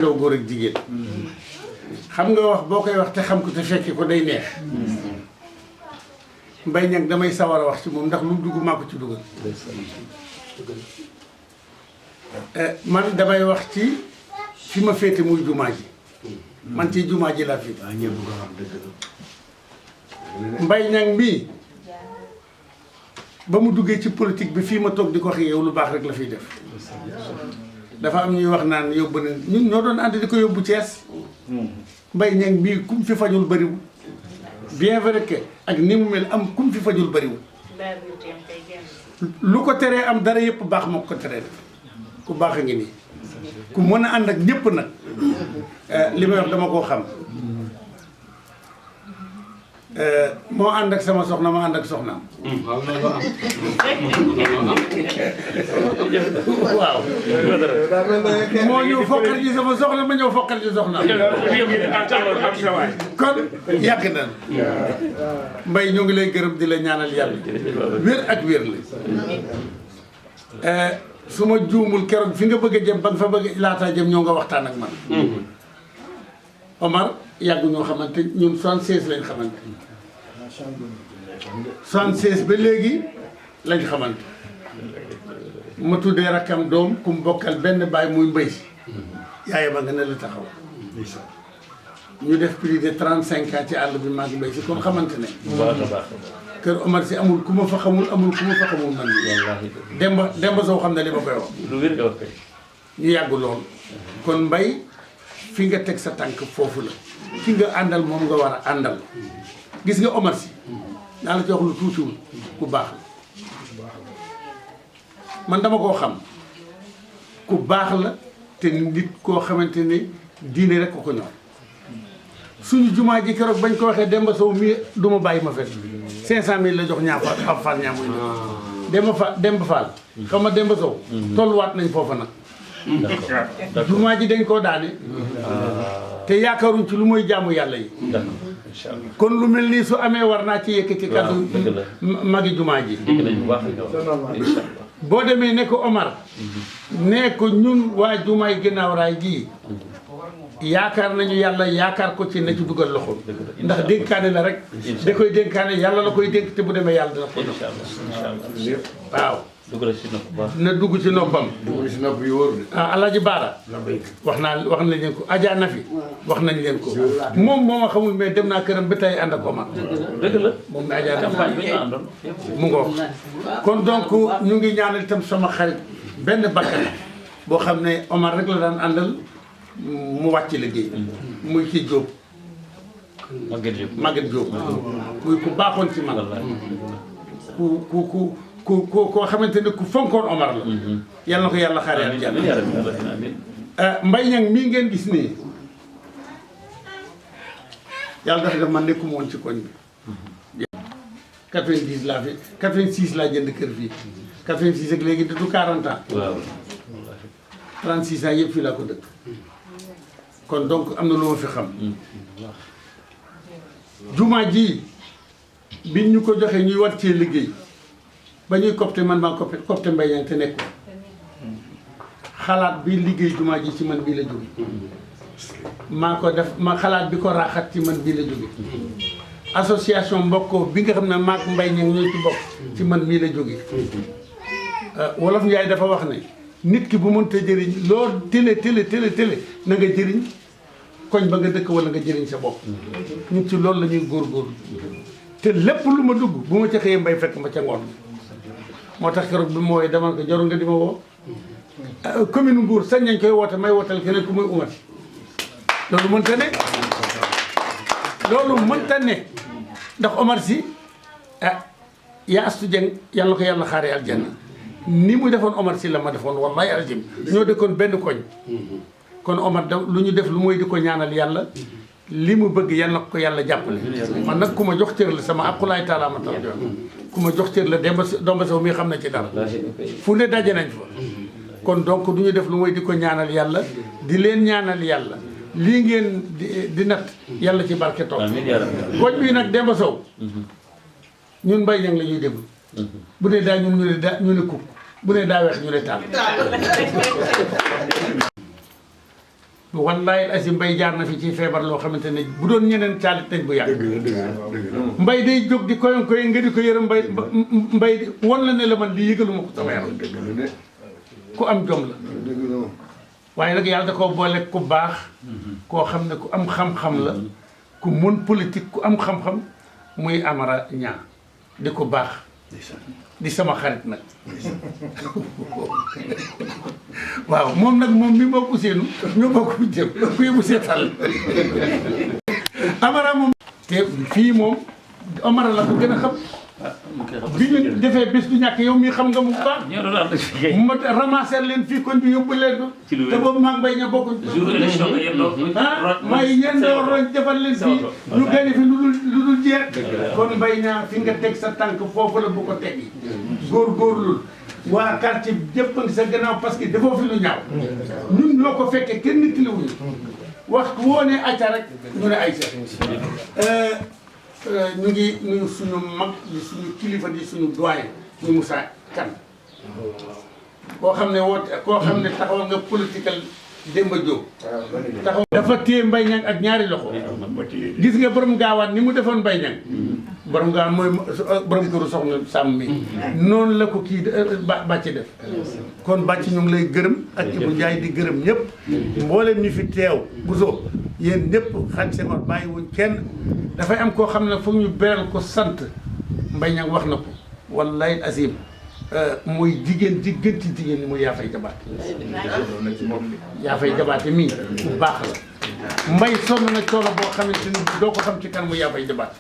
ndaw góor ak jigéen xam nga wax boo koy wax te xam ko te fekki ko day neex Mbaye Niang damay sawar a wax ci moom ndax lu dugg maa ko ci dugal man damay wax ci fi ma féete muy jumaa ji man ci jumaa ji laa féete Mbaye Niang mii ba mu duggee ci politique bi fii ma toog di ko wax yow lu baax rek la fiy def dafa am ñuy wax naan yóbbu na ñun ñoo doon ànd di ko yóbbu Thiès Mbaye Niang mii kum fi fajul bëriwul bien vrai que ak ni mu mel am kum fi fajul bëriwul lu ko teree am dara yëpp baax moo ko teree def ku baax a ngi nii ku mën a ànd ak ñëpp nag li may wax dama koo xam moo ànd ak sama soxna ma ànd ak soxnaam waaw moo ñëw fokkal ci sama soxna ma ñëw fokkal ci soxnaam kon yàgg na Mbaye ñoo ngi lay gërëm di la ñaanal yàlla wér ak wér la su ma juumul keroog fi nga bëgg a jëm ba nga fa bëgg laataa jëm ñoo nga waxtaan ak man Omar yàgg ñoo xamante ñun 76 lañ xamante 76 ba léegi lañ xamante ma tuddee rakkam doom ku mu bokkal benn baay muy Mbaye yaayam a nga ne la taxaw ñu def plus de 35 ans ci àll bi maa ngi Mbaye si kon xamante ne kër Omar si amul ku ma fa xamul amul ku ma fa xamul man Demba Sow xam ne li ma koy wax lu wér nga wax kay ñu yàgg lool kon Mbaye fi nga teg sa tànk foofu la ki nga àndal moom nga war a àndal gis nga Omar si naa la ci wax lu tuutiwul ku baax la man dama koo xam ku baax la te nit koo xamante ni diine rek ko ñor suñu jumaa ji keroog bañ ko waxee Demba Sow mii du ma bàyyi ma fet 500000 la jox ñaar Fall ñaar muy Demba Fall xam nga Demba Sow tolluwaat nañ foofa nag jumaa ji dañ koo daane te yaakaaruñ ci lu mooy jaamu yàlla yi kon lu mel nii su amee war naa ci yëkkati kaddu magi jumaa ji boo demee ne ko Omar ne ko ñun waa jumaay ginnaaw raay gii yaakaar nañu yàlla yaakaar ko ci na ci dugal loxo ndax dénkaane la rek da koy dénkaane yàlla la koy dénk te bu demee yàlla dina ko waaw na dugg ci noppam Alaaji Baara wax nañ leen ko Adja Nafi wax nañ leen ko moom moo ma xamul mais dem naa këram ba tey ànd ak Omar dëgg la moom na Adja Nafi mu ngoog kon donc ñu ngi ñaanal itam sama xarit benn bakkan boo xam ne Omar rek la daan àndal mu wàcc liggéey muy ci Diop Maguette Diop muy ku baaxoon ci man koo xamante ne ku fonkoon Omar la yal na ko yàlla xaaree ak jàmm Mbaye Niang mii ngeen gis nii yàlla dafa def man nekkuma woon ci koñ bi 90 laa fi 86 laa jënd kër fii 86 ak léegi du 40 ans 36 ans yëpp fii laa ko dëkk kon donc am na lu ma fi xam jumaa ji biñ ñu ko joxee ñuy war cee liggéey ba ñuy copte man maa copte Mbaye Niang te nekk xalaat bi liggéey jumaa ji ci man bii la jóge maa ko def ma xalaat bi ko raaxat ci man bii la jóge association mbokkoo bi nga xam ne maak Mbaye Niang ñoo ci bokk ci man mii la jóge Wolof Njaay dafa wax ne nit ki bu mënta jëriñ loo télé na nga jëriñ koñ ba nga dëkk wala nga jëriñ sa bopp ñun ci loolu la ñuy góorgóorlu te lépp lu ma dugg bu ma ca xëyee Mbaye fekk ma ca ngoon moo tax keroog bi ma woowee demal ko jarul nga di ma woo commune Mbour sañ nañ koy woote may wooteel keneen ku muy umati loolu mënta ne loolu mënta ne ndax Omar Sy yaa Astu Jeng yàlla ko yàlla xaaree aljanna ni mu defoon Omar Sy la ma defoon wallahi aljim ñoo dëkkoon benn koñ kon Omar da lu ñu def lu mooy di ko ñaanal yàlla li mu bëgg yal na ko yàlla jàppale man nag ku ma jox cër la sama aqulaay taala ma tax ku ma jox cër la Demba Sow mi xam na ci dara fu ne daje nañ fa kon donc du ñu def lu mooy di ko ñaanal yàlla di leen ñaanal yàlla lii ngeen di natt yàlla ci barke toog koñ bii nag Demba Sow ñun Mbaye Niang la ñuy déglu bu dee daa ñun ñu ne kukk bu ne daa weex ñu ne tàll wallaay asi mbay jaar na fi ci feebar loo xamante ne bu doon ñeneen caalit nañ bu yàgg mbay day jóg di koyon koy nga di ko yërëm mbay wan la ne la man lii yëgaluma ko sama yaram ku am jom la waaye nag yàlla da koo boole ku baax koo xam ne ku am xam-xam la ku mun politique ku am xam-xam muy Amara Niang di ko baax di sama xarit nag waaw moom nag moom mi moo Ousseynou ñoo bokk bu jëm ku yëbu seetal Amara moom te fii moom Amara la ko gën a xam bi ñu defee bés du ñàkk yow mii xam nga mu baax ma ramasser leen fii kon bi yóbbu leen ko te boobu maa ngi bay ña bokk may yendoo roñ defal leen fii ñu gane fi lu dul jeex kon mbay ñaa fi nga teg sa tànk foofu la bu ko tegi góorgóorlul waa quartier jëpp ngi sa gannaaw parce que dafoo fi lu ñaaw ñun loo ko fekkee kenn nit liwuñu wax woo ne acca rek ñu ne ayca ñu ngi nuyu suñu mag di suñu kilifa di suñu doyen ñu Moussa Kane koo xam ne woote koo xam ne taxaw nga political Demba Diop taxaw dafa téye Mbaye Niang ak ñaari loxo gis nga borom gaawaan ni mu defoon Mbaye Niang borom gaawaan mooy borom këru soxna sàmm mi noonu la ko kii bàcc def kon bàcc ñu ngi lay gërëm ak Ibou Ndiaye di gërëm ñëpp mboolem ñi fi teew bu soo yéen ñëpp xañ Senghor bàyyi wuñ kenn dafay am koo xam ne foog ñu beral ko sant Mbaye Niang wax na ko wallahi azim mooy jigéen ji gën ci jigéen ñi muy yaa fay jabaate yaa fay jabaate mii bu baax la mbay sonn na coono boo xamante ni doo ko xam ci kan mu yaa fay jabaate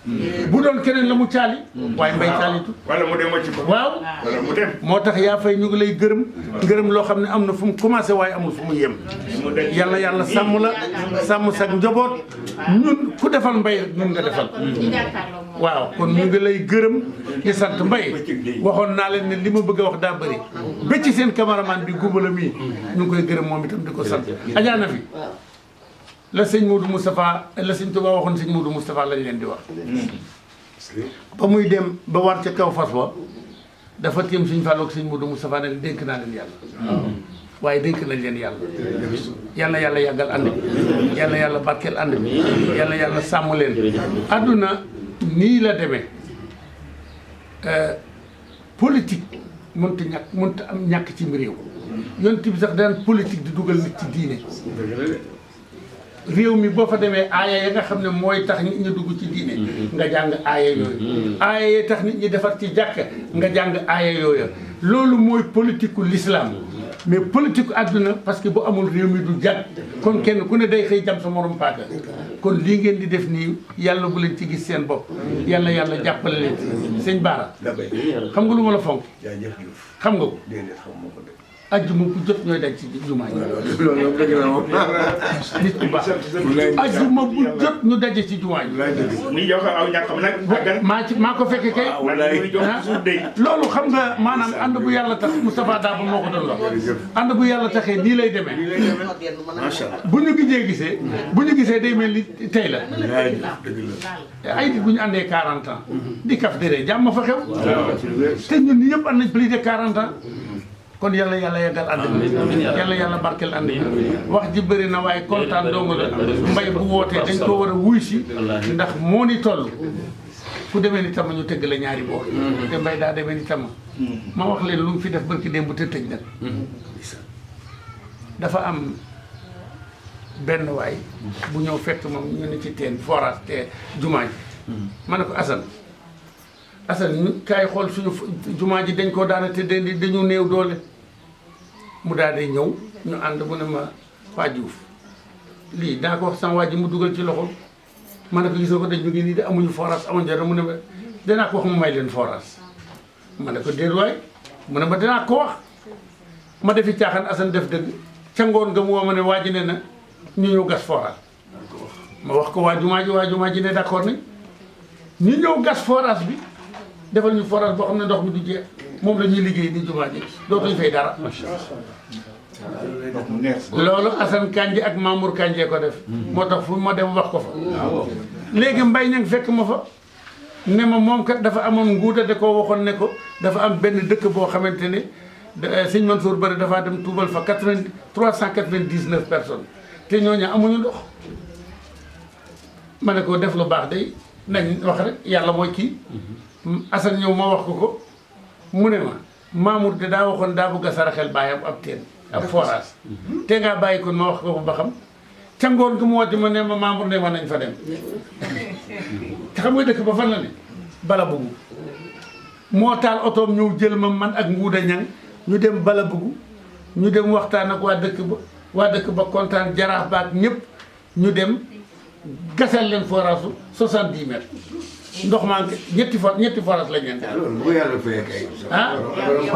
bu doon keneen la mu caali waaye mbay caalitu wala mu dem ci ko waaw wala mu dem moo tax yaa fay ñu ngi lay gërëm ngërëm loo xam ne am na fu mu commencé waaye amul fu mu yem yàlla yàlla sàmm la sàmm sa njaboot ñun ku defal mbay rek ñun nga defal waaw kon ñu ngi lay gërëm di sant mbay waxoon naa leen ne li ma bëgg a wax daa bëri ba ci seen cameraman bi gumbala mii ñu ngi koy gërëm moom itam di ko sant ajaa na fi la sëñ Modou Moustapha la sëñ Touba waxoon sëñ Modou Moustapha lañ leen di wax ba muy dem ba war ca kaw fas ba dafa téem suñ Fallou ak sëñ Modou Moustapha ne dénk naa leen yàlla waaye dénk nañ leen yàlla yàlla yàlla yàggal ànd bi yàlla yàlla barkeel ànd bi yàlla yàlla sàmm leen àdduna nii la demee politique mënta ñàkk mënta am ñàkk ci réew yonent bi sax daan politique di dugal nit ci diine réew mi boo fa demee aaya ya nga xam ne mooy tax nit ñi dugg ci diine nga jàng aaya yooyu aaya ya tax nit ñi defar ci jàkka nga jàng aaya yooyu loolu mooy politique u l'islam mais politique àdduna parce que bu amul réew mi du jàkk kon kenn ku ne day xëy jam sa morom paaka kon lii ngeen di def nii yàlla bu leen ci gis seen bopp yàlla yàlla jàppale leen ci sëñ Baara xam nga lu ma la fonk xam nga ko ajjuma bu jot ñooy daj ci jumaa ji nit ku baax ajjuma bu jot ñu daje ci jumaa ji ni yow aw ñàkkam nag maa ko fekke kay loolu xam nga maanaam ànd bu yàlla tax Moustapha Dabo moo ko doon wax ànd bu yàlla taxee nii lay demee bu ñu gisee bu ñu gisee day mel ni tey la ay nit bu ñu àndee 40 ans di kaf déree jàmm fa xew te ñun ñi ñëpp ànd nañ plus de 40 ans kon yàlla yàlla yàggal ànd bi yàlla yàlla barkeel ànd bi wax ji bëri na waaye kontaan dong la mbay bu wootee dañ ko war a wuy si ndax moo ni toll ku demee ni tama ñu tëgg la ñaari boor te mbay daa demee ni tama ma wax leen lu mu fi def barki démb te tëj nag dafa am benn waay bu ñëw fekk moom ñu ne ci teen forage te jumaa ji ma ne ko Assane ñu kaay xool suñu jumaa ji dañ koo daana te dañu néew doole mu daal di ñëw ñu ànd mu ne ma Paa Diouf lii daa ko wax sama waa ji mu dugal ci loxo ma ne ko gis nga ko dañ ñu ngi nii de amuñu forage amuñu dara mu ne ma danaa ko wax mu may leen forage ma ne ko déet waay mu ne ma danaa ko wax ma defi caaxaan Assane def dëgg ca ngoon nga mu woo ma ne waa ji ne na ñu ñëw gas forage ma wax ko waa jumaa ji ne d'accord nañ ñu ñëw gas forage bi defal ñu forage boo xam ne ndox mi du jeex moom la ñuy liggéey ni jumaa ji dootuñ fay dara loolu Assane Kandji ak Mamour Kandji ko def moo tax fu ma dem wax ko fa léegi Mbaye Niang fekk ma fa ne ma moom kat dafa amoon nguuta da koo waxoon ne ko dafa am benn dëkk boo xamante ne sëñ Mansour Bari dafaa dem tuubal fa 399 personnes te ñooñu amuñu ndox ma ne ko def lu baax day nañ wax rek yàlla mooy kii Assane ñëw ma wax ko mu ne ma Mamour de daa waxoon daa bëgg a saraxel bàyyam ab teen ab forage te ngaa bàyyi ko ma wax ko ba xam ca ngoon gi mu wàcc ma ne ma Mamour ne ma nañ fa dem te xam nga dëkk ba fan la ne bala buggu moo taal otoom ñëw jël ma man ak nguuda ñang ñu dem bala buggu ñu dem waxtaan ak waa dëkk ba kontaan jaraaf baak ñëpp ñu dem gasal leen forage su 70 mètres ndox maa ngi ñetti forage lañ leen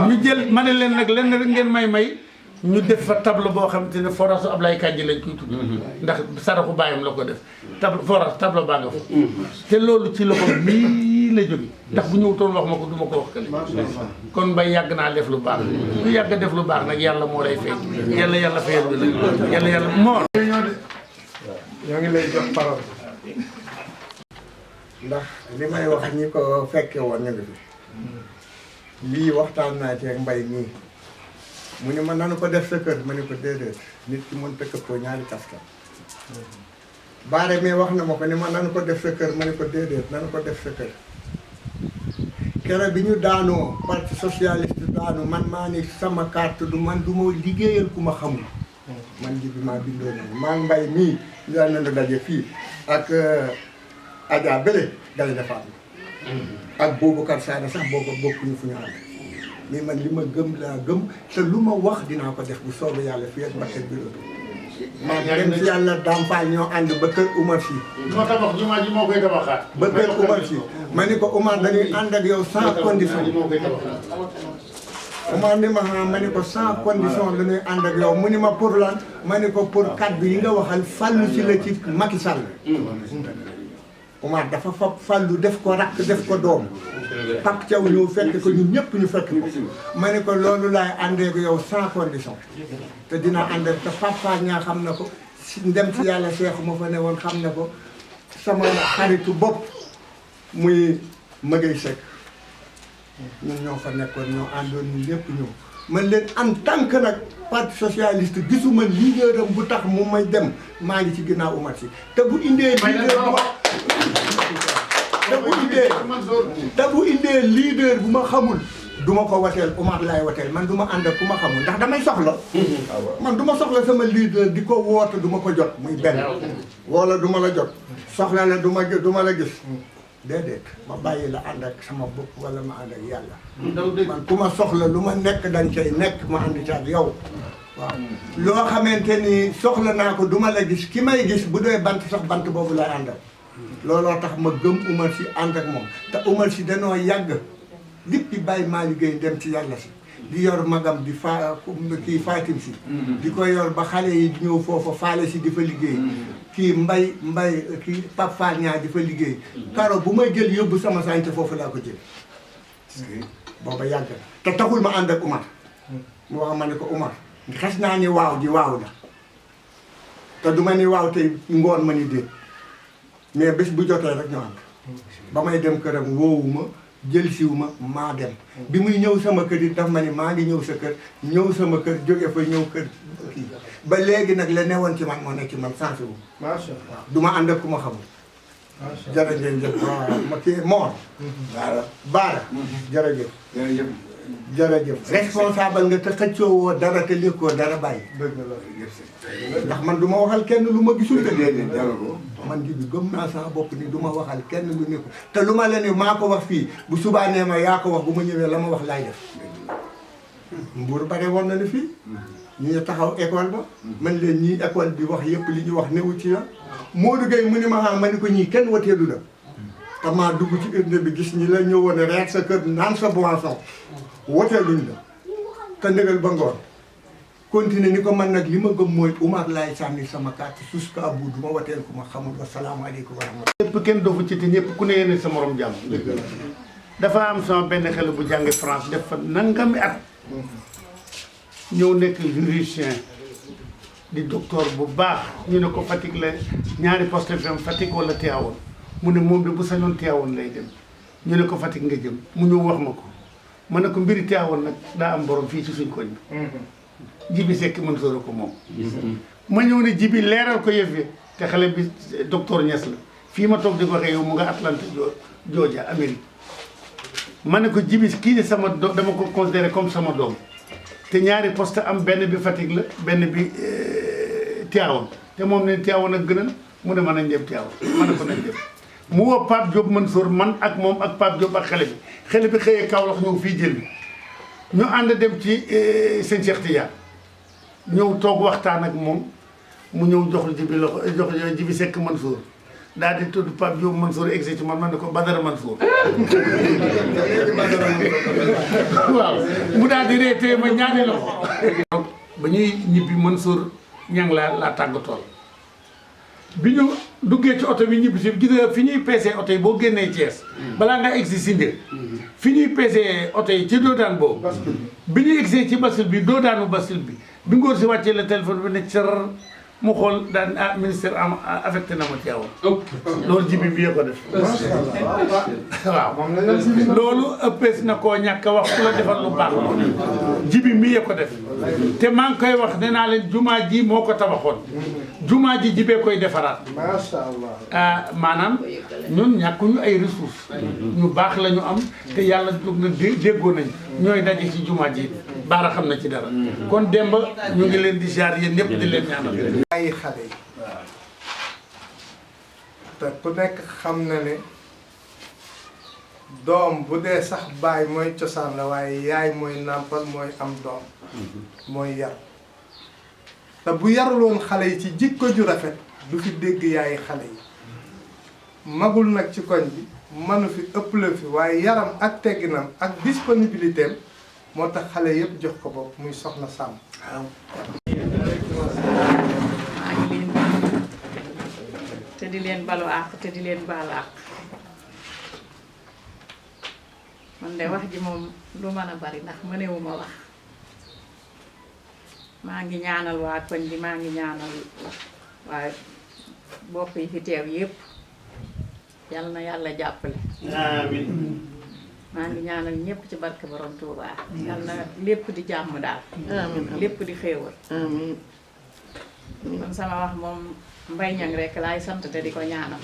ñu jël ma ne leen nag lenn rek ngeen may ñu def fa tableau boo xam te ne forage su Ablaye Kandji lañ koy tudd ndax saraxu bàyyam la ko def tableau baa nga fa te loolu ci loxo bii la jóge ndax bu ñëwutoon wax ma ko du ma ko wax kële kon mbay yàgg naa def lu baax lu yàgg def lu baax nag yàlla moo lay fay yàlla fayal bi nag yàlla moo ñoo ngi lay jox parole ndax li may wax ñi ko fekke woon ñu ngi fi lii waxtaan naa ci ak mbay mii mu ne ma nanu ko def sa kër ma ne ko déedéet nit ki mën ta këppoo ñaari kaskat baare mi wax na ma ko ni ma nanu ko def sa kër ma ne ko déedéet nanu ko def sa kër kere bi ñu daanoo parti socialiste daanu man maa ni sama carte du ma liggéeyal ku ma xamul man ji bi maa bindoo noonu maa mbay mii daa nanu daje fii ak Adja Bélé dale defaat ak Boubacar Sané sax booba bokkuñu fu ñu ànd mais man li ma gëm laa gëm te lu ma wax dinaa ko def bu soobee yàlla fii ak Bakel bi maa dem si yàlla Dampal ñoo ànd ba kër Umar si. moo tabax jumaa ji moo koy tabaxaat. ba kër Umar si ma ni ko Umar dañuy ànd ak yow sans condition. Umar ni ma ni ko sans condition la ñuy ànd ak yow mu ni ma pour lan ma ni ko pour kaddu yi nga waxal fàllu si la ci Macky Sall. Umar dafa fab fàllu def ko rakk def ko doom. Pape Thiaw ñëw fekk ko ñun ñëpp ñu fekk ko ma ne ko loolu laay àndee ak yow sans condition te dinaa ànd ak te Papa ñaa xam na ko si ndem si yàlla seexu ma fa ne woon xam na ko sama xaritu bopp muy Magay Seck ñun ñoo fa nekkoon ñoo àndoon ñu lépp ñëw man leen en tant que nag parti socialiste gisuma leaderam bu tax mu may dem maa ngi ci ginnaaw Umar Si te bu indee te bu indee leader bu ma xamul du ma ko wateel Umar laay wateel man du ma ànd ak ku ma xamul ndax damay soxla man du ma soxla sama leader di ko woote du ma ko jot muy benn wala du ma la jot soxla la du ma la gis déedéet ma bàyyi la ànd ak sama bopp wala ma ànd ak yàlla man ku ma soxla lu ma nekk dañ cay nekk ma ànd ci ak yow waaw loo xamante ni soxla naa ko du ma la gis ki may gis bu dee bant sax bant boobu lay àndal looloo tax ma gëm Umar Si ànd ak moom te Umar Si danoo yàgg depuis bàyyi maa liggéey dem ci yàlla si di yor magam di kii Fatim Si di ko yor ba xale yi di ñëw foofa faale si di fa liggéey kii mbay kii Pape Fall ñaa di fa liggéey karo bu may jël yóbbu sama sànce foofu laa ko jël booba yàgg te taxul ma ànd ak Umar mu wax ma ne ko Umar xes naa ni waaw ji waaw la te du ma ni waaw tey ngoon ma ni déet mais bés bu jotee rek ñu ànd ba may dem këram woowuma jël siwuma maa dem bi muy ñëw sama kër yi daf ma ni maa ngi ñëw sa kër ñëw sama kër jóge fa ñëw kër kii ba léegi nag la newoon ci man moo nekk ci man sensé wu macha allah du ma ànd ak ku ma xamul jërëjëf waaw ma kii Mor Baara jërëjëf jërëjëf responsable nga te xëccoowoo dara te lékkoo dara bàyyi ndax man du ma waxal kenn lu ma gisul te déedéet man ji bi gëm naa sama bopp ni du ma waxal kenn lu nekku te lu ma la ni maa ko wax fii bu subaa nee ma yaa ko wax bu ma ñëwee la ma wax laay def Mbuur bare woon na ni fii ñu taxaw école ba man leen ñii école bi wax yëpp li ñu wax newu ci la Modou Gueye mu ni ma ni ko ñii kenn wateelu la te maa dugg ci urne bi gis ñi la ñëwoon reet sa kër naan sa boisson woteeluñ la te ndëgal ba ngoon continuer ni ko man nag li ma gëm mooy Umar laay sànni sama carte jusqu'à bout du ma woteel ku ma xamul wasalaamaaleykum wa rahmatulah. ñëpp kenn dofu ci te ñëpp ku ne yéene sa morom jàmm dafa am sama benn xale bu jànge France def fa nangami at ñëw nekk juriste di docteur bu baax ñu ne ko Fatick la ñaari poste FM Fatick wala Tivaouane mu ne moom de bu sañoon Tivaouane lay dem ñu ne ko Fatick nga jëm mu ñëw wax ma ko ma ne ko mbiri Tivaouane nag daa am borom fii ci suñ koñ bi Jibi Seck mën sóora ko moom ma ñëw ne Jibi leeral ko yëf yi te xale bi docteur Niass la fii ma toog di ko waxee yow mu nga Atlanta Georgia Amérique ma ne ko Jibi kii de sama doom dama ko considéré comme sama doom te ñaari poste am benn bi Fatick la benn bi Tivaouane te moom ne Tivaouane ak gënal mu ne ma nañ dem Tivaouane ma ne ko nañ dem mu woo Pape Diop Mansour man ak moom ak Pape Diop ak xale bi xëyee Kaolack ñëw fii jël bi ñu ànd dem ci sëñ Cheikh Tidiane ñëw toog waxtaan ak moom mu ñëw jox Jibi loxo jox Jibi Seck Mansour daal di tudd Pape Diop Mansour egsi ci man ne ko Badara Mansour waaw mu daal di reetee ma ñaari loxo ba ñuy ñibbi Mansour ñang laa tàggatool bi ñu duggee ci oto bi ñibbi si gis nga fi ñuy peesee oto yi boo génnee Thiès balaa nga egsi Sindia fi ñuy peesee oto yi ci doodaan boobu bi ñu egsee ci bascule bi doodaanu bascule bi ngóor si wàccee la téléphone bi ne cër mu xool daan ministère am affecté na ma Tivaouane loolu Jibi bi ko def waaw loolu ëppees na koo ñàkk wax ku la defal lu baax Jibi mi ko def te maa ngi koy wax ne naa leen jumaa ji moo ko tabaxoon jumaa ji Jibee koy defaraat maanaam ñun ñàkkuñu ay ressources ñu baax la ñu am te yàlla dug na déggoo nañ ñooy daje ci jumaa ji baara xam na ci dara kon Demba ñu ngi leen di jaar yéen ñëpp di leen ñaanal ay xale yi te ku nekk xam na ne doom bu dee sax baay mooy cosaan la waaye yaay mooy nàmpal mooy am doom mooy yar te bu yaruloon xale yi ci jikko ju rafet du fi dégg yaayi xale yi magul nag ci koñ bi manu fi ëpp la fi waaye yaram ak tegginam ak disponibilité am moo tax xale yëpp jox ko bopp muy soxna Sàmm te di leen balu àq te di leen baal àq man de wax ji moom lu mën a bari ndax mënewuma wax maa ngi ñaanal waa koñ bi maa ngi ñaanal waa bopp yi fi teew yépp yal na yàlla jàppale amiin maa ngi ñaanal ñépp ci barke borom Touba yal na lépp di jàmm daal lépp di xéewal man sama wax moom Mbaye Niang rek laay sant te di ko ñaanal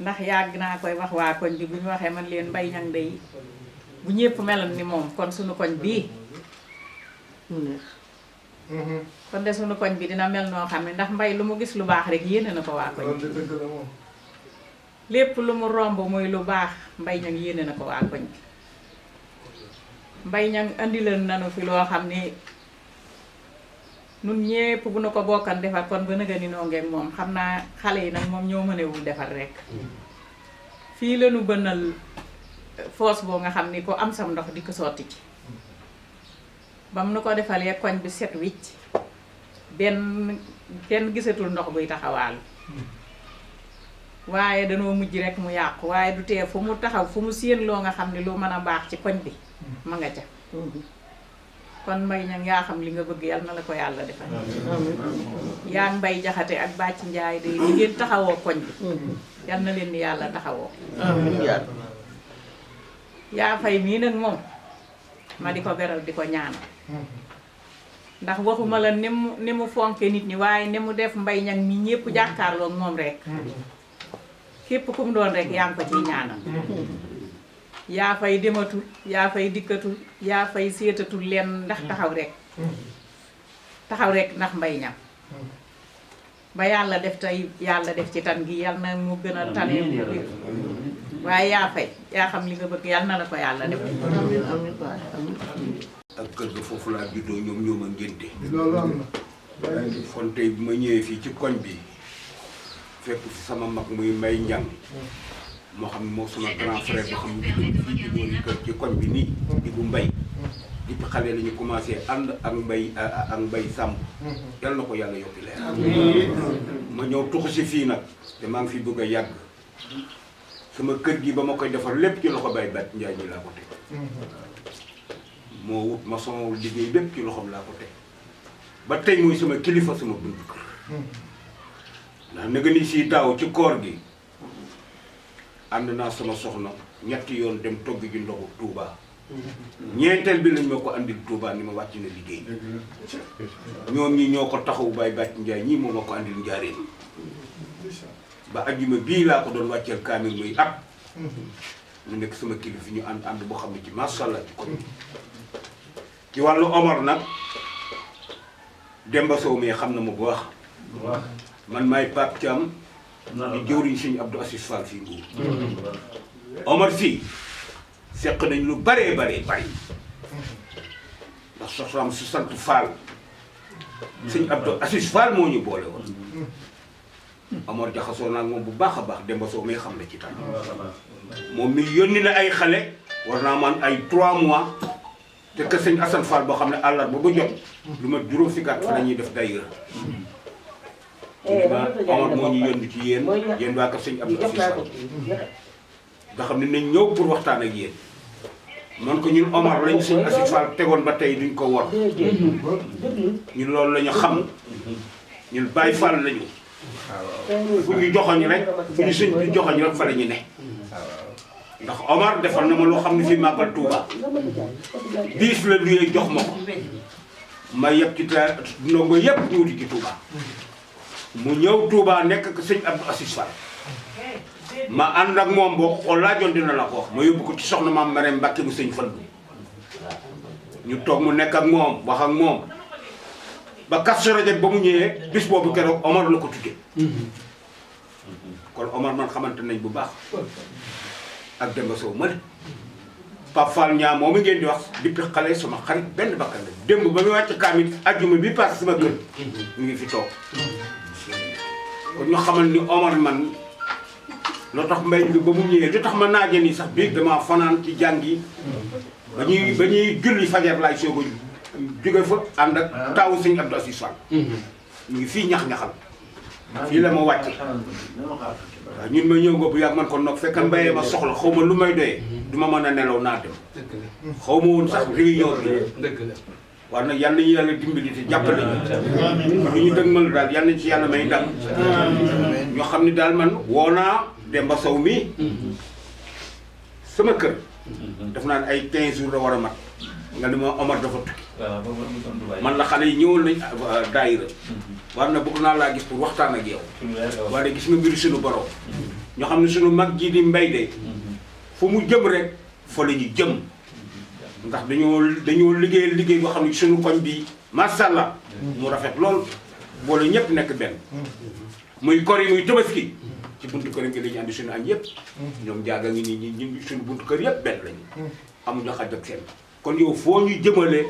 ndax yàgg naa koy wax waa koñ bi bu ñu waxee man leen Mbaye Niang day bu ñépp meloon ni moom kon suñu koñ bii kon de suñu koñ bi dina mel noo xam ne ndax Mbaye lu mu gis lu baax rek yéene na ko waa koñ bi lépp lu mu romb muy lu baax Mbaye Niang yéene na ko waa koñ bi Mbaye Niang andi leen nanu fi loo xam ni nun ñépp bu nu ko bokkan defar kon ba nëga ni noo ngeeg moom xam naa xale yi nag moom ñoo mënewul defar rek fii la nu bënnal foos boo nga xam ni ko am sam ndox di ko sotti ci bam nu ko defalee koñ bi set wicc benn kenn gisatul ndox buy taxawaalu waaye danoo mujj rek mu yàqu waaye du tee fu mu taxaw fu mu séen loo nga xam ni lu mën a baax ci koñ bi ma nga ca kon Mbaye Niang yaa xam li nga bëgg yal na la ko yàlla defal yaa ngi Mbaye Jaxate ak Bàcc Njaay de li ngeen taxawoo koñ bi yal na leen ni yàlla taxawoo yaa fay mii nag moom ma di ko beral di ko ñaanal ndax waxuma la ni mu fonke nit ñi waaye ni mu def Mbaye Niang mi ñépp jàkkaarloo ak moom rek képp ku mu doon rek yaa ngi ko ciy ñaanal yaa fay dematul yaa fay dikkatul yaa fay seetatul leen ndax taxaw rek ndax Mbaye Niang ba yàlla def tey yàlla def ci tan gi yal na mu gën a tane waaye yaa fay yaa xam li nga bëgg yal na la ko yàlla def ak kër ga foofu laa juddoo ñoom ñoo ma ngénte loolu am na kon tey bi ma ñëwee fii ci koñ bi fekk fi sama mag muy Mbaye Niang moo xam ne moo sama grand frère boo xam ne fii ci boori kër ci koñ bi nii di bu Mbaye depuis xale la ñu commencé ànd ak Mbaye Samb yal na ko yàlla yokki leer ma ñëw tuxu si fii nag te maa ngi fi bëgg a yàgg sama kër gi ba ma koy defar lépp ci loxo Baye Bat Njaay bi laa ko teg moo wut ma sama liggéey lépp ci loxoom laa ko teg ba tey muy sama kilifa sama buntu kër ndax nga ni si daaw ci koor gi ànd naa sama soxna ñetti yoon dem togg ji ndoxu Touba ñeenteel bi lañ ma ko andil Touba ni ma wàcc na liggéey ñoom ñi ñoo ko taxaw Baye Bàcc Njaay ñii moo ma ko andil Njaareen ba ajjuma bii laa ko doon wàcceel kaamil muy at mu nekk sama kilifa ñu ànd boo xam ne ci macha allah ci commune ci wàllu Omar nag Demba Sow mi xam na ma bu wax man maay Pape Thiam di jëwriñ Sëñ Abdou Assis Fall fii Mbour Omar fii seq nañ lu baree bari ndax soxnaam su sant Fall Sëñ Abdou Assis Fall moo ñu boole woon Omar jaxasoo naa moom bu baax a baax Demba Sow mi xam na ci tam moom mi yónni na ay xale war naa man ay 3 mois te que Sëñ Assane Fall boo xam ne àllarba ba jot lu ma juróom fukki at fa la ñuy def daayira Omar moo ñu yónni ci yéen waa kër Sëñ Abdou Assis Fall nga xam ne nañ ñëw pour waxtaan ak yéen man ko ñun Omar lañu Sëñ Assis Fall tegoon ba tey duñ ko wor ñun loolu la ñu xam ñun Baye Fall lañu fu ñu joxoñ rek fu ñu sëñ bi joxoñ rek fa la ñu ne ndax Omar defal na ma loo xam ne fii màggal Touba diis la luyee jox ma ko ma yëpp ci ta ndongo yëpp ñëwti ci Touba mu ñëw Touba nekk ak Sëñ Abdou Assis Fall ma ànd ak moom boo xool laajoon dina la ko wax ma yóbbu ko ci soxna maam Marème Mbacke bu Sëñ Fall ñu toog mu nekk ak moom wax ak moom ba Kazu Rajab ba mu ñëwee bis boobu keroog Omar la ko tuddee kon Omar man xamante nañ bu baax ak Demba Sow ma ne Pape Fall Niang moom ngeen di wax depuis xale sama xarit benn bakkan la démb ba muy wàcc kaamil ajjuma bi pass sama kër ñu ngi fi toog kon ñu xamal ni Omar man loo tax mbay bi ba mu ñëwee lu tax ma naaje nii sax biig damaa fanaan ci jàng yi ba ñuy julli fajar laay soog a jóge fa ànd ak taawu Sëñ Abdou Assis Fall ñu ngi fii ñax-ñaxal fii la ma wàcce waaw ñun ma ñëw nga bu yàgg man kon nag fekk mbayee ma soxla xaw ma lu may doyee du ma mën a nelaw naa dem xaw ma woon sax réunion bi waaw nag yal nañu yàlla dimbali te jàppale ñu lu ñu dëgmal daal yal nañ ci yàlla may ndam ñoo xam ne daal man woo naa Demba Sow mi sama kër def naa ne ay 15 jours la war a mat nga ni ma Omar dafa tukki man la xale yi ñëwoon nañ daayira war na bëgg naa laa gis pour waxtaan ak yow waaye gis nga mbiru suñu borom ñoo xam ne suñu mag ji di mbay de fu mu jëm rek fa la ñu jëm ndax dañoo liggéey boo xam ne suñu koñ bi macha allah mu rafet lool boole ñëpp nekk benn muy kor yi muy tabaski ci buntu kër gi lañu andi suñu añ yëpp ñoom jaaga ngi nii ñun suñu buntu kër yëpp benn lañu amuñu xaj ak seen kon yow foo ñu jëmale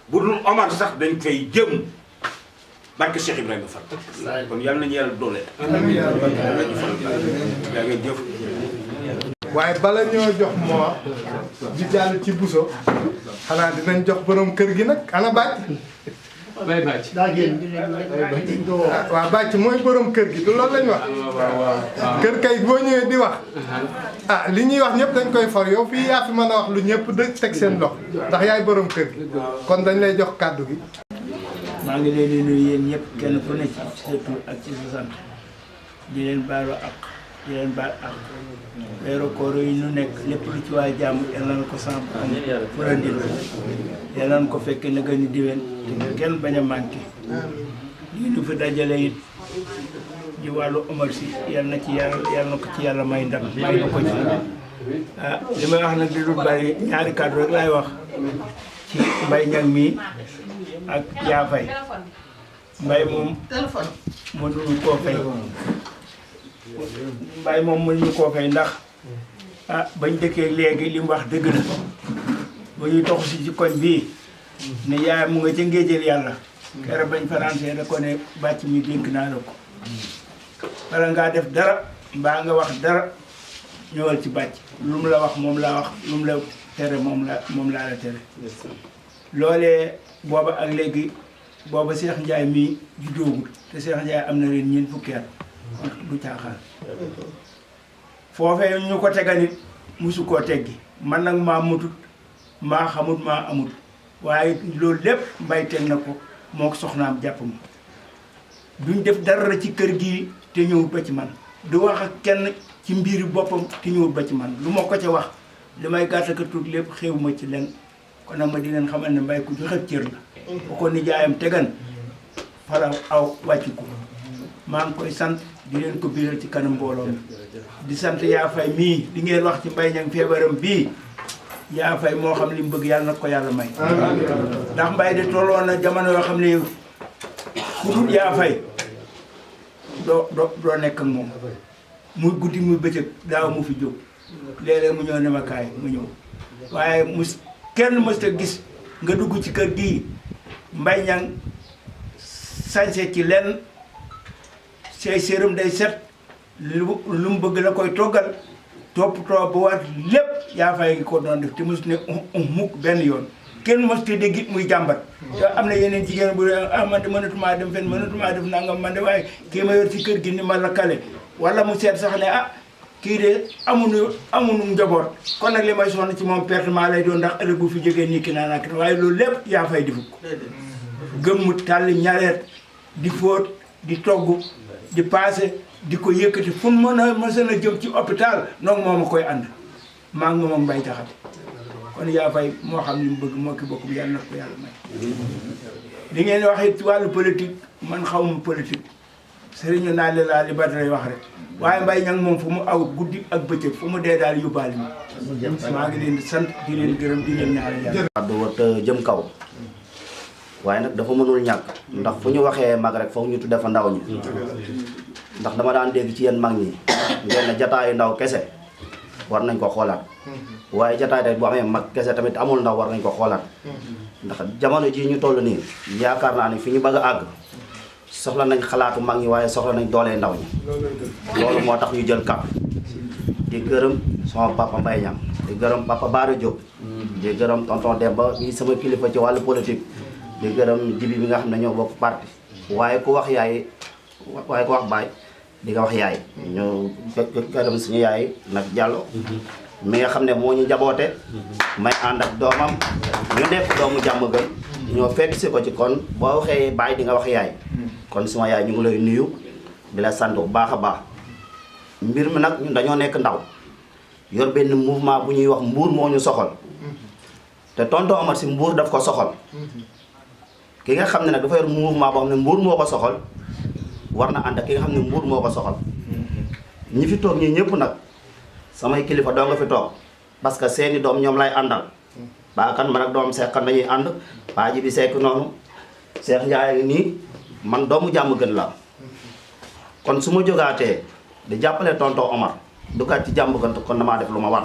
bu dul Omar sax dañ fay jëm barke Cheikh Ibrahima Fall kon yàlla nañu yàlla doole yaa ngeen jëf waaye bala ñoo jox moo di jàll ci buso xanaa dinañ jox borom kër gi nag ana bàcc bay bàcc waaw bàcc mooy borom kër gi du loolu lañ wax kër kay boo ñëwee di wax ah li ñuy wax ñëpp dañ koy for yow fii yaa fi mën a wax lu ñëpp da teg seen lox ndax yaay borom kër gi kon dañ lay jox kàddu gi maa ngi leen di nuyu yéen ñëpp kenn ku ne ci sa tur ak ci sa sant di leen baalu ak di leen baal ak weeru koor yi ñu nekk lépp lu ci waay jàmm yal na ko sant am furandil yal na ko fekke na gën a diwen te kenn bañ a manqué lii nu fi dajale it di wàllu Omar Sy yal na ko ci yàlla may ndam may na ko ci ah li may wax nag di lu bari ñaari kàddu rek laay wax ci Mbaye Niang mii ak Yaafay Mbaye moom mënuñu koo fay Mbaye moom mënuñu koo fay ndax ah bañ dëkkee léegi li mu wax dëgg na ba ñuy tox si ci koñ bii ne yaay mu nga ca ngéejël yàlla keroog bañ faransee da ko ne bàcc mi dénk naa la ko wala ngaa def dara mbaa nga wax dara ñëwal ci bàcc lu mu la wax moom laa wax lu mu la tere moom laa la tere loolee booba ak léegi booba Cheikh Ndiaye mii juddoogul te Cheikh Ndiaye am na ren ñeent fukki at du caaxaan foofee ñu ko teganit musu koo teggi man nag maa mutut maa xamut maa amut waaye loolu lépp Mbaye teg na ko moo ko soxnaam jàpp ma duñ def dara ci kër gi te ñëwut ba ci man du wax ak kenn ci mbiri boppam te ñëwut ba ci man lu ma ko ca wax li may gàtt ka tuut lépp xew ma ci len kon nag ma di leen xamal ne mbay ku joxe cër la bu ko nijaayam tegan fara aw wàcc ko maa ngi koy sant di leen ko biral ci kanam mbooloo mi di sant yaa fay mii li ngeen wax ci Mbaye Niang feebaram bii yaa fay moo xam li mu bëgg yàlla na ko yàlla may ndax Mbaye de tolloon na jamono yoo xam ne ku dul yaa fay doo nekk ak moom muy guddi muy bëccëg daaw mu fi jóg léeg-léeg mu ñëw ne ma kaay mu ñëw waaye kenn mës ta gis nga dugg ci kër gii Mbaye Niang sañse ci lenn say séeram day set lu mu bëgg la koy toggal toppatoo ba war lépp yaa fay ko doon def te mës ne mukk benn yoon kenn mës te dégg it muy jàmbat te am na yeneen jigéen bu man de mënatumaa dem fenn mënatumaa def nangam man de waaye kii ma yor ci kër gi ni ma la kale wala mu seet sax ne kii de amuñu njaboot kon nag li may sonn ci moom pertement lay doon ndax ëllëg bu fi jógee nii ki naan ak waaye loolu lépp yaa fay defu ko gëmmu tàlli ñareet di fóot di togg di paase di ko yëkkati fu mu mën a jëm ci hôpital noonu moo ma koy ànd maa ngi moom ak Mbaye Jaxate kon yaa fay moo xam ni mu bëgg moo ki bokk yàlla na ko yàlla may li ngeen wax it ci wàllu politique man xawma politique sëriñu naa li laa li Badara wax rek waaye Mbaye Niang moom fu mu aw guddi ak bëccëg fu mu dee daal yóbbaale mi maa ngi leen di sant di leen gërëm di leen ñaanal yàlla addu wat jëm kaw waaye nag dafa mënul ñàkk ndax fu ñu waxee mag rek foog ñu tudde fa ndaw ñi ndax dama daan dégg ci yéen mag ñi ngeen ne jataayu ndaw kese war nañ ko xoolaat waaye jataay tey bu amee mag kese tamit amul ndaw war nañ ko xoolaat ndax jamono ji ñu toll nii yaakaar naa ni fi ñu bëgg a àgg soxla nañ xalaatu mag ñi waaye soxla nañ doolee ndaw ñi loolu moo tax ñu jël kàpp di gërëm sama papa Mbaye Niang di gërëm papa Bara Diop di gërëm tonton Demba bi sama kilifa ci wàllu politique di gërëm jibi bi nga xam ne ñoo bokk parti waaye ku wax yaay waaye ku wax baay di nga wax yaay ñu gërëm suñu yaay nag Diallo mi nga xam ne moo ñu njaboote may ànd ak doomam ñu nekk doomu jàmm gën ñoo fekk si ko ci kon boo waxee baay di nga wax yaay kon suma yaay ñu ngi lay nuyu di la sant bu baax a baax mbir mi nag ñun dañoo nekk ndaw yor benn mouvement bu ñuy wax mbuur moo ñu soxal te tonton Omar si mbuur daf ko soxal ki nga xam ne nag dafa yor mouvement boo xam ne mbuur moo ko soxal war na ànd ak ki nga xam ne mbuur moo ko soxal ñi fi toog ñii ñëpp nag samay kilifa doo nga fi toog parce que seeni doom ñoom lay àndal baakan man ak doom Seex kan dañuy ànd Paa Jibi Seck noonu Seex Njaay nii man doomu jàmm gën la kon su ma jógaatee di jàppale tonton Omar dugaat ci jàmm gën kon damaa def lu ma war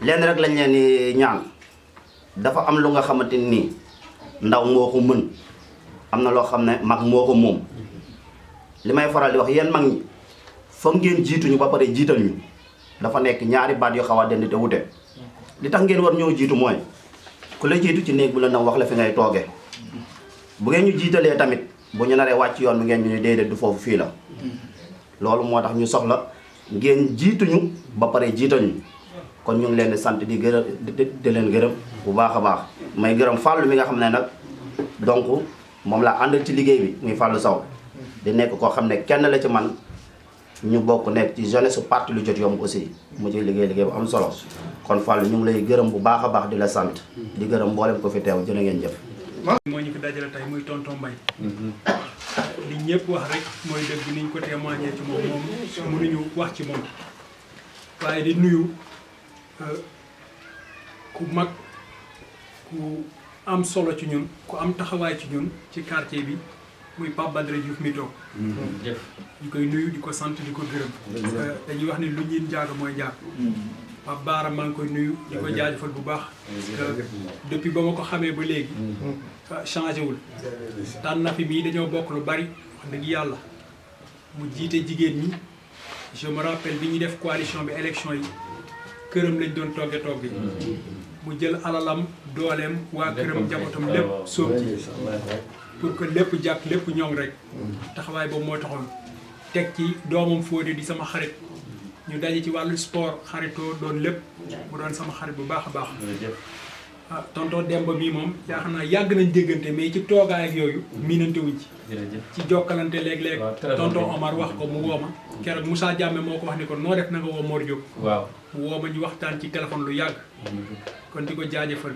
lenn rek lañ leen di ñaan dafa am lu nga xamante nii ndaw moo ko mën am na loo xam ne mag moo ko moom li may faral di wax yéen mag ñi foog ngeen jiituñu ba pare jiital ñu dafa nekk ñaari baat yu xaw a dend te wute li tax ngeen war ñoo jiitu mooy ku la jiitu ci néeg bu la nam wax la fi ngay toogee bu ngeen ñu jiitalee tamit bu ñu naree wàcc yoon bi ngeen ñu ne déedéet du foofu fii la loolu moo tax ñu soxla ngeen jiituñu ba pare jiital ñu kon ñu ngi leen di sant di gërëm di leen gërëm bu baax a baax may gërëm Fallou mi nga xam ne nag donc moom laa àndal ci liggéey bi muy Fallou Sow di nekk koo xam ne kenn la ci man ñu bokk nekk ci jeunesse su parti lu jot yomb aussi mu ci liggéey bu am solo kon Fallou ñu ngi lay gërëm bu baax a baax di la sant di gërëm mboolem ko fi teew jërë ngeen jëf. moo ñu fi dajale tey muy tonton Mbaye li ñëpp wax rek mooy dëgg niñ ko témoigné ci moom mënuñu wax ci moom waaye di nuyu ku mag ku am solo ci ñun ku am taxawaay ci ñun ci quartier bi muy Pape Badara Diouf mi toog ñu koy nuyu di ko sant di ko gërëm dañuy wax ne lu ñuy njaaga mooy njaag Pape Bara maa ngi koy nuyu di ko jaajëfal bu baax depuis ba ma ko xamee ba léegi changé wul tànn na fi mii dañoo bokk lu bari wax dëgg yàlla mu jiite jigéen ñi je me rappelle bi ñuy def coalition bi élection yi këram lañ doon togge togg yi mu jël alalam dooleem waa këram njabootam lépp sóob ci pour que lépp jàkk lépp ñoŋ rek taxawaay boobu moo taxoon teg ci doomam Fodé di sama xarit ñu daje ci wàllu sport xaritoo doon lépp mu doon sama xarit bu baax a baax tonton Demba bii moom yaa xam naa yàgg nañ déggante mais ci toogaay ak yooyu miinante wuñ ci. ci jokkalante léeg-léeg tonton Omar wax ko mu woo ma keroog Moussa Diame moo ko wax ni ko noo def na nga woo Mor Diop. waaw mu woo ma ñu waxtaan ci téléphone lu yàgg. kon di ko jaajëfal.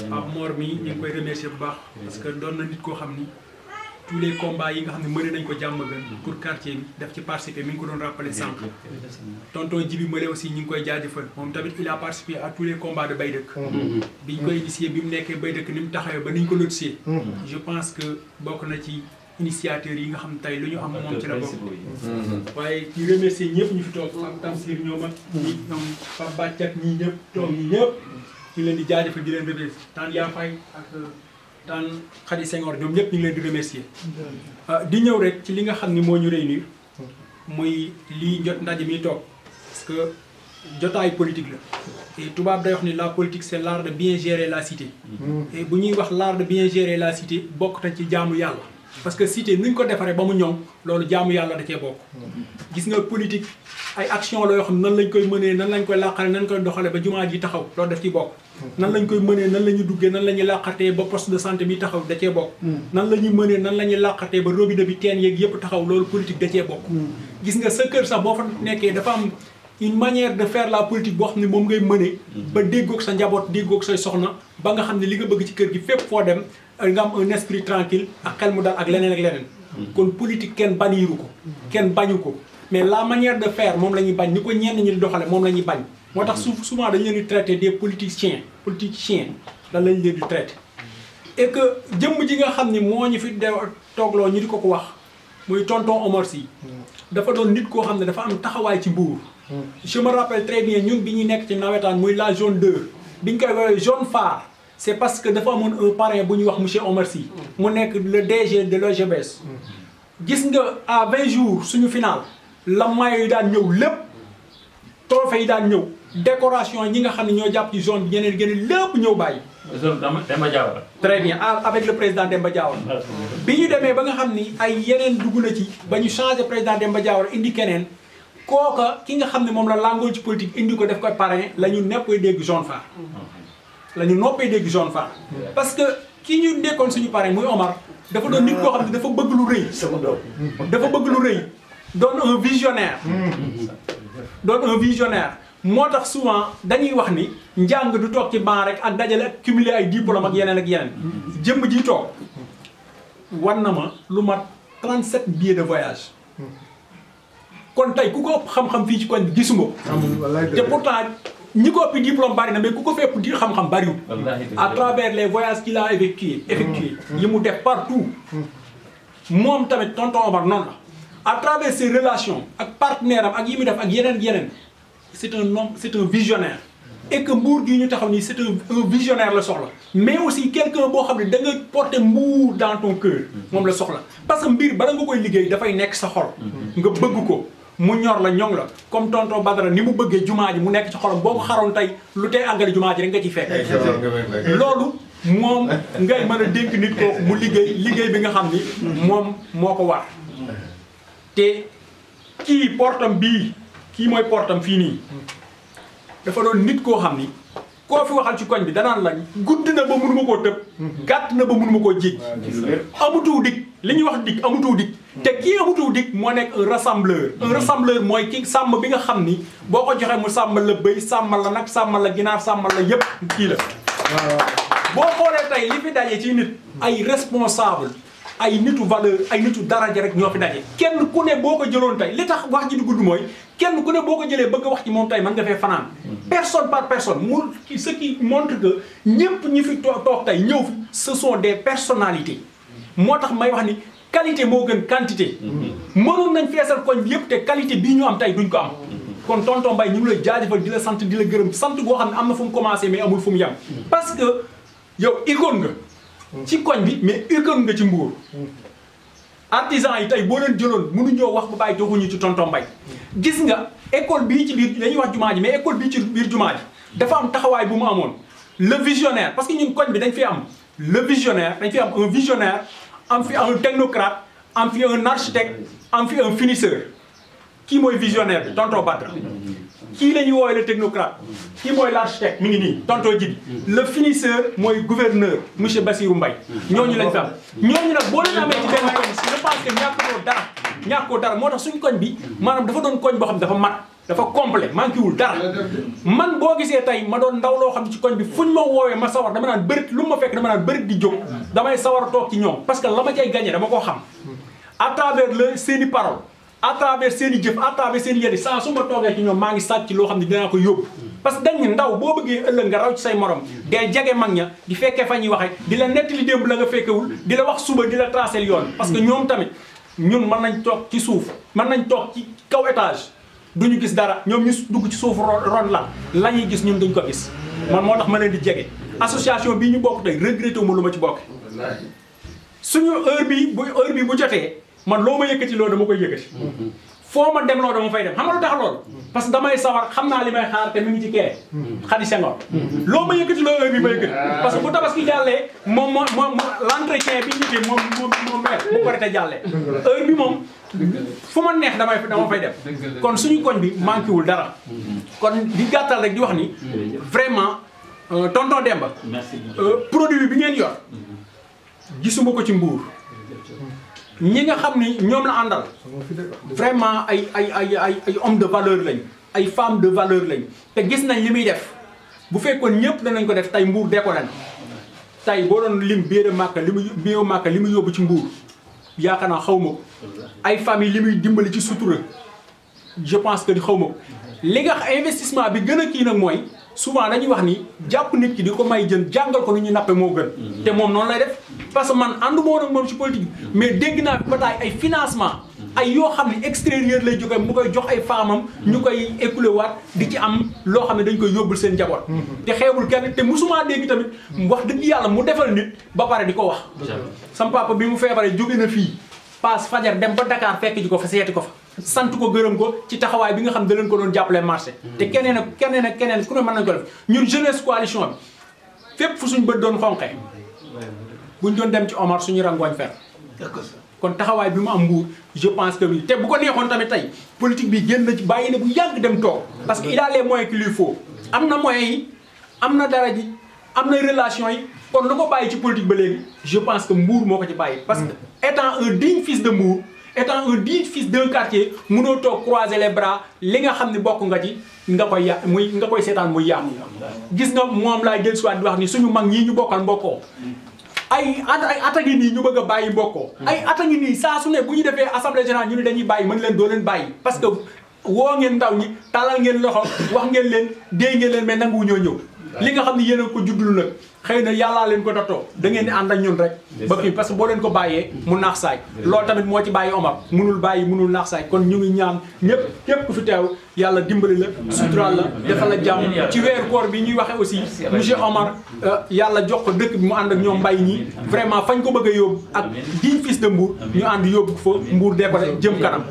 Pape Mor mii ñu ngi koy remercier bu baax. parce que doon na nit koo xam ni tous les combats yi nga xam ne mëne nañ ko jàmm gën pour quartier bi daf ci participer mi ngi ko doon rappelé sànq. tonton Djibi Mële aussi ñu ngi koy jaajëfal moom tamit il a participé à tous les combats de Baydëkk. biñ koy initié bi mu nekkee Baydëkk ni mu taxawee ba ni ñu ko lotissé. je pense que bokk na ci initiateurs yi nga xam tey lu ñu am moom ci la bokk. waaye ci remercier ñëpp ñu fi toog Pape Tamsir ñoom ak ñi ñoom Pape Bàccak ñii ñëpp toog ñii ñëpp ñu leen di jaajëfal di leen remercier Tane Yaa Fay ak Tane Khady Senghor ñoom ñëpp ñu ngi leen di remercier. di ñëw rek ci li nga xam ni moo ñu réunir muy lii jot ndaje mi toog parce que jotaay politique la et tubaab day wax ni la politique c'est l'art de bien gérer la cité. et bu ñuy wax l'art de bien gérer la cité bokk na ci jaamu yàlla. parce que cité nuñ ko defaree ba mu ñoŋ loolu jaamu yàlla da cee bokk. gis nga politique ay action la yoo xam nan lañ koy mënee nan lañ koy làqale nan koy doxale ba jumaa ji taxaw loolu daf ci bokk. nan lañ koy mënee nan la ñuy duggee nan la ñuy làqatee ba poste de santé bi taxaw da cee bokk. nan la ñuy mënee nan la ñuy làqatee ba robinet bi teen yeeg yëpp taxaw loolu politique da cee bokk. gis nga sa kër sax boo fa nekkee dafa am une manière de faire la politique boo xam ne moom ngay mënee. ba déggoog sa njaboot déggoog say soxna ba nga xam ne li nga bëgg ci kër gi fépp foo dem nga am un esprit tranquille ak xel mu dal ak leneen ak leneen. kon politique kenn baniiru ko. kenn bañu ko mais la manière de faire moom la ñuy bañ ni ko ñenn ñi di doxale moom la ñuy bañ. moo tax souvent dañu leen di traiter des politiciens lan lañu leen di traiter. et que jëmm ji nga xam ni moo ñu fi toogloo ñu di ko wax muy tonton Omar Sy dafa doon nit koo xam ne dafa am taxawaay ci Mbour. je me rappelle très bien ñun bi ñuy nekk ci nawetaan muy la zone 2 bi ñu koy woowee zone phare c'est parce que dafa amoon un parrain bu ñuy wax monsieur Omar Sy mu nekk le DG de l'OGBS. gis nga à 20 jours suñu final la maillot yi daan ñëw lépp trophée yi daan ñëw décoration ñi nga xam ne ñoo jàpp ci zone bi ñeneen gën lépp ñëw bàyyi. zone Demba Diawara. très bien avec le président Demba Diawara. bi ñu demee ba nga xam ni ay yeneen dugg na ci ba ñu changé président Demba Diawara indi keneen kooka ki nga xam ne moom la langoo ci politique indi ko def koy parrain la ñu neppee dégg zone phare. la ñu noppee dégg zone phare. parce que ki ñu nekkoon suñu parrain muy Omar dafa doon nit koo xam ne dafa bëgg lu rëy. dafa bëgg lu rëy doon un visionnaire. doon un visionnaire moo tax souvent dañuy wax ni njàng du toog ci banc rek ak dajale ak cumuler ay diplôme ak yeneen ak yeneen. jëmm ji toog war na ma lu mat 37 billets de voyage. kon tey ku ko ëpp xam-xam fii ci koñ bi gisuma ko. te pourtant ñi ko ëpp diplôme bari na mais ku ko fépp di xam-xam bariwul. à travers les voyages qu'il a effectué yi mu def partout. moom tamit tonton Omar noonu la. à travers ses relations ak partenaire am ak yi mu def ak yeneen c'est un homme c'est un visionnaire. et que Mbour gi ñu taxaw nii c'est un visionnaire la soxla. mais aussi quelqu'un boo xam ne da nga porter Mbour dans ton cœur. moom la soxla parce que mbir bala nga koy liggéey dafay nekk sa xol. nga bëgg ko mu ñor la ñoŋ la comme tonton Badara ni mu bëggee jumaa ji mu nekk ci xolam boo ko xaroon tey lu tey àggale jumaa ji rek nga ciy fekk. loolu moom ngay mën a dénk nit ko mu liggéey bi nga xam ni moom moo ko war. te kii portam bii kii mooy portam fii nii dafa doon nit koo xam ni koo fi waxal ci koñ bi danaan la gudd na ba mënuma koo tëb gàtt na ba mënuma koo jiit amutuw dik li ñuy wax dik amutuw dik te kii amutuw dik moo nekk un rassembleur mooy ki sàmm bi nga xam ni boo ko joxee mu sàmmal la bëy sàmmal la nag sàmmal la ginaar sàmmal la yépp kii la boo xoolee tey li fi daje ci nit ay responsable ay nitu valeur ay nitu daraja rek ñoo fi daje kenn ku ne boo ko jëloon tey li tax wax ji di gudd mooy kenn ku ne boo ko jëlee bëgg a wax ci moom tey mën nga fee fanaan personne par personne mu ce qui montre que ñëpp ñi fi toog tey ñëw fi ce sont des personnalités moo tax may wax ni qualité moo gën quantité mënoon nañ feesal koñ bi yëpp te qualité bii ñu am tey duñ ko am kon tonton Mbaye ñu ngi lay jaajëfal di la sant di la gërëm sant boo xam ne am na fu mu commencé mais amul fu mu yem parce que yow icône nga ci koñ bi mais icône nga ci Mbour artisan yi tey boo leen jëloon mënuñoo wax ba bàyyi joxuñu ci tonton Mbaye gis nga école bii ci biir dañuy wax jumaa ji mais école bii ci biir jumaa ji dafa am taxawaay bu mu amoon le visionnaire parce que ñun koñ bi dañ fi am le visionnaire dañ fi am un visionnaire am fi un technocrate am fi un architecte am fi un finisseur kii mooy visionnaire bi tonton Badra kii la ñuy woowee le technocrate kii mooy l'architecte mi ngi nii tonton Djibi le finisseur mooy gouverneur monsieur Bassirou Mbaye ñooñu lañ fi am ñooñu nag boo leen amee ci benn koñ je pense que ñàkkoo dara moo tax suñ koñ bi maanaam dafa doon koñ boo xam dafa mat dafa complet manqué wul dara man boo gisee tey ma doon ndaw loo xam ne ci koñ bi fuñ ma woowee ma sawar dama naan bërit lu ma fekk dama naan bërit di jóg damay sawar a toog ci ñoom parce que la ma cay gagné dama koo xam à travers le seeni parole à travers seen i jëf à travers seen i yeddi saa su ma toogee ci ñoom maa ngi sàcc loo xam ne dinaa ko yóbbu parce que dañ ne ndaw boo bëggee ëllëg nga raw ci say morom day jege mag ña di fekkee fa ñuy waxee di la nettali démb la nga fekkewul di la wax suba di la tracé yoon parce que ñoom tamit ñun mën nañ toog ci suuf mën nañ toog ci kaw étage duñu gis dara ñoom ñu dugg ci suuf ron la ñuy gis ñun duñ ko gis man moo tax ma leen di jege association bii ñu bokk tey regretté wu ma lu ma ci bokk suñu heure bi bu jotee man loo ma yëkkati loolu dama koy yëkkati foo ma dem loolu dama fay dem xam nga lu tax loolu parce que damay sawar xam naa li may xaar te mi ngi ci kee xadi sengoor loo ma yëkkati loolu heure bi ma yëkkati parce que bu tabaski jàllee moom l'entretien bi ñu dee moom meer bu korite jàllee heure bi moom fu ma neex dama fay dem kon suñu koñ bi manqué wul dara kon di gàttal rek di wax ni vraiment tonton Demba produit bi ngeen yor gisuma ko ci Mbour ñi nga xam ni ñoom la àndal vraiment ay homme de valeur lañ ay femme de valeur lañ te gis nañ li muy def bu fekkoon ñëpp danañ ko def tey Mbour décollé na tey boo doon lim biir Màkka li muy yóbbu ci Mbour yaakaar naa xaw ma ko ay famille li muy dimbali ci sutura je pense que di xaw ma ko li nga investissement bi gën a kii nag mooy souvent dañuy wax ni jàpp nit ki di ko may jën jàngal ko nu ñu nappe moo gën te moom noonu lay def parce que man ànduma woon ak moom ci politique mais dégg naa ba taay ay financement ay yoo xam ne extérieur lay jógee mu koy jox ay femmes ñu koy écoulé waat di ci am loo xam ne dañ koy yóbbul seen njaboot te xeebul kenn te musuma dégg tamit wax dëgg yàlla mu defal nit ba pare di ko wax sam papa bi mu feebaree jóge na fii paas fajar dem ba Dakar fekk ji ko fa seeti ko fa sant ko gërëm ko ci taxawaay bi nga xam ne da leen ko doon jàppale marché te keneen ak keneen ku ne mën nañ ko def ñun jeunesse coalition bi fépp fu suñ bët doon xonqee buñ doon dem ci Omar suñu rangooñ fer kon taxawaay bi mu am Mbour je pense que te bu ko neexoon tamit tey politique bi génn na ci bàyyi na bu yàgg dem toog parce que il a les moyens qu'il lui faut am na moyens yi am na dara ji am na relation yi kon lu ko bàyyi ci politique ba léegi je pense que Mbour moo ko ci bàyyi parce que étant un digne fils de Mbour étant un digne fils d'un quartier mënoo toog croiser les bras li nga xam ne bokk nga ci nga koy seetaan muy yàqu gis nga moom laay jël soit di wax ni suñu mag ñii ñu bokkal mbokkoo ay at a ngi nii ñu bëgg a bàyyi mbokkoo ay at a ngi nii saa su ne bu ñu defee assemblée générale ñu ne dañuy bàyyi mën leen doo leen bàyyi parce que woo ngeen ndaw ñi talal ngeen loxo wax ngeen leen dee ngeen leen mais nangu ñoo ñëw li nga xam ne yéen a ko juddul nag xëy na yàllaa leen ko dottoo da ngeen di ànd ak ñun rek ba fii parce que boo leen ko bàyyee mu naax saay loolu tamit moo ci bàyyi Omar munul naax saay kon ñu ngi ñaan ñëpp képp ku fi teew yàlla dimbali la suturaal la defal la jàmm ci weeru koor bi ñuy waxee aussi monsieur Omar yàlla jox ko dëkk bi mu ànd ak ñoom mbay ñi vraiment fañ ko bëgg a yóbbu ak digne fils de Mbour ñu ànd yóbbu ko fa Mbour décollé jëm kanam